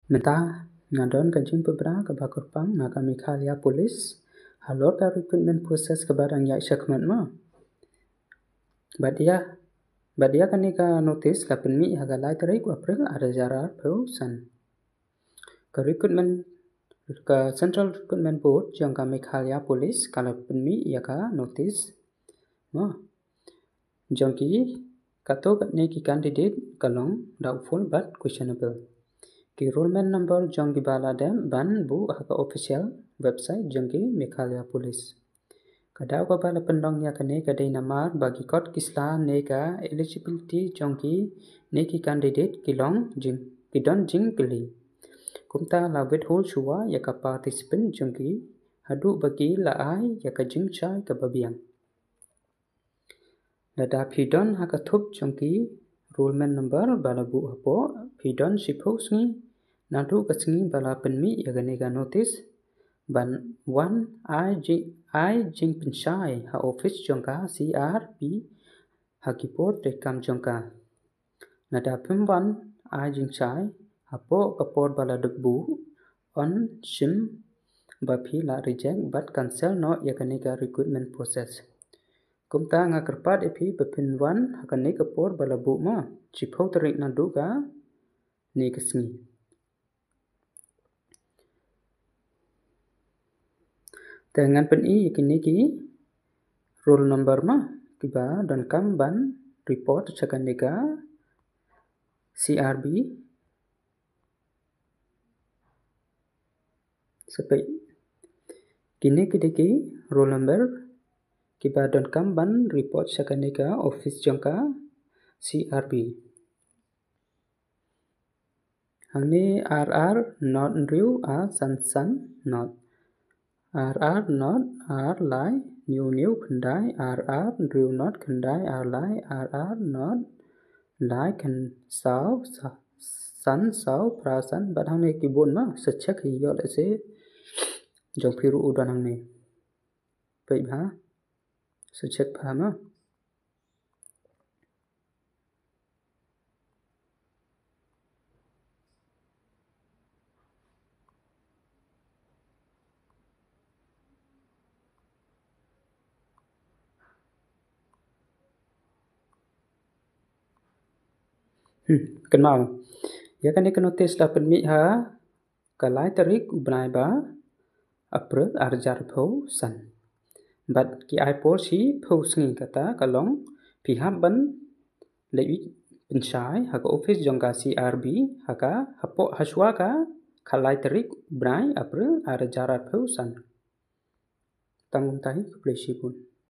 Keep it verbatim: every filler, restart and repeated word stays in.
Mynta nga don ka jingpynbna kaba kyrpang na ka Meghalaya Police halor ka recruitment process kaba dang ïaid shakhmat mo. Bad ïa, bad ïa kane ka notice la pynmih ha ka lai tarik u April ar hajar arphew san. Ka recruitment, ka Central Recruitment Board jong ka Meghalaya Police ka la pynmih ïa ka notice mo jong ki, kato katne ki candidate ka long doubtful bad questionable. Ki roll man number jong kiba la dep ban buh ha ka official website jong ki Meghalaya Police. Ka daw kaba la pynlong ïa kane ka dei namar ba ki kot ki sla ne ka eligibility jong ki ne ki candidate ki long jing, ki don jingkylli. Kumta la withhold shuwa ïa ka participant jong ki haduh ba ki la ai ïa ka jingshai kaba biang. Lada phi don ha ka thup jong ki roll man number ba la buh hapoh, phi don shiphew sngi naduh ka sngi ba la pynmih ïa kane ka notice ban wan ai jing, ai jingpynshai ha office jong ka C R B ha ki por treikam jong ka. Lada phim wan ai jingshai hapoh ka por ba la dep buh, yn shim ba phi la reject bad cancel noh ïa kane ka recruitment process. Kumta nga kyrpad ïa phi ba phin wan ha kane ka por ba la buh mo, shiphew tarik naduh kane ka sngi. Te ngan pyni ïa kine ki roll number mo kiba donkam ban report sha kane ka C R B. Sa peit, kine ki dei ki roll number kiba donkam ban report sha kane ka office jong ka C R B. Hangne ar ar not hynriew ar san san not. Ar ar not ar lai hynñiew hynñiew khyndai ar ar hynriew not khyndai ar lai ar ar not lai khyn saw sa-, san saw phra san. Bad hangne ki bun mo, sa check hi ïoh lehse jong phi ruh u don hangne. Peit bha, sa check bha mo. Hmm, kynmaw, ïa kane ka notice la pynmih ha ka lai tarik u bnai ba April ar hajar arphew san. Bad ki ai por shiphew sngi, kata ka long phi hap ban leit pynshai ha ka office jong ka C R B ha ka hapoh hashwa ka khatlai tarik u bnai April ar hajar arphew san. Tang kumta hi, khublei shibun.